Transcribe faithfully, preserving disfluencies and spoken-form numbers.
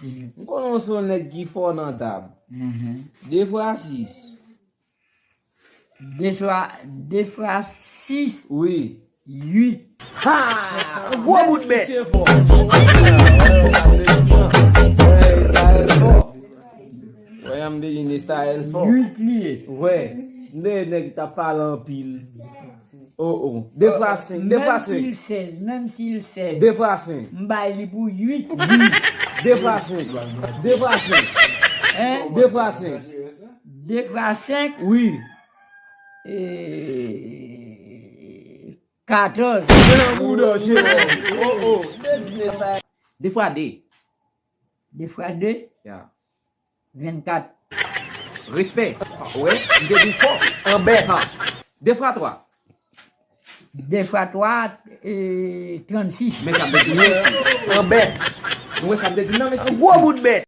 M konnen w se yon nèg ki fò nan tab. Mhm. De fwa sis. De fwa, de fwa sis, Wi. Uit. Ha! Gwo bout bèt. Se fò. Wè, m te di Nesta el fò. Uit li ye. Wè, m te nèg t ap pale anpil. Oh, oh. De fwa senk, de fwa Menm si senk. l sèz, menm si l sèz. De fwa senk. M bay li pou uit. De fwa senk. De fwa senk. Hein? De fwa senk. De fwa senk, Wi. e, katòz. Se nan bouda, cheri. Oh, oh. De fwa de. De fwa de, Ya. vennkat. Respè. Wè, m te di fò. Anbè. Ha. De fwa twa. De fwa twa, e, trannsis. Men sa m te di nan, mesye. Anbè. Ou wè sa m te di nan, mesye. Gwo bout bèt.